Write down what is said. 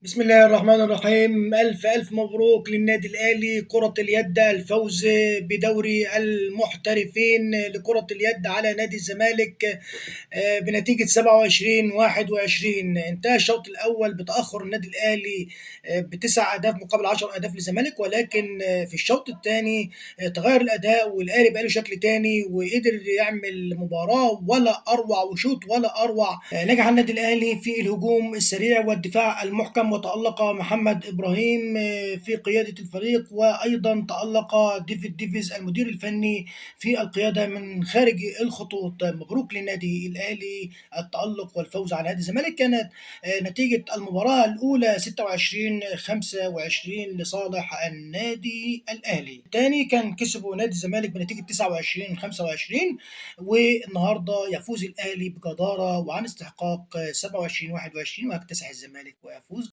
بسم الله الرحمن الرحيم. ألف ألف مبروك للنادي الأهلي كرة اليد، الفوز بدوري المحترفين لكرة اليد على نادي الزمالك بنتيجة 27-21. انتهى الشوط الأول بتأخر النادي الأهلي ب9 أهداف مقابل 10 أهداف للزمالك، ولكن في الشوط الثاني تغير الأداء والأهلي بقى له شكل تاني وقدر يعمل مباراة ولا أروع وشوط ولا أروع. نجح النادي الأهلي في الهجوم السريع والدفاع المحكم، وتألق محمد إبراهيم في قيادة الفريق، وأيضا تألق ديفيد ديفيز المدير الفني في القيادة من خارج الخطوط. مبروك للنادي الأهلي التألق والفوز على نادي الزمالك. كانت نتيجة المباراة الأولى 26-25 لصالح النادي الأهلي. الثاني كان كسبوا نادي الزمالك بنتيجة 29-25، والنهارده يفوز الأهلي بجدارة وعن استحقاق 27-21 ويكتسح الزمالك ويفوز.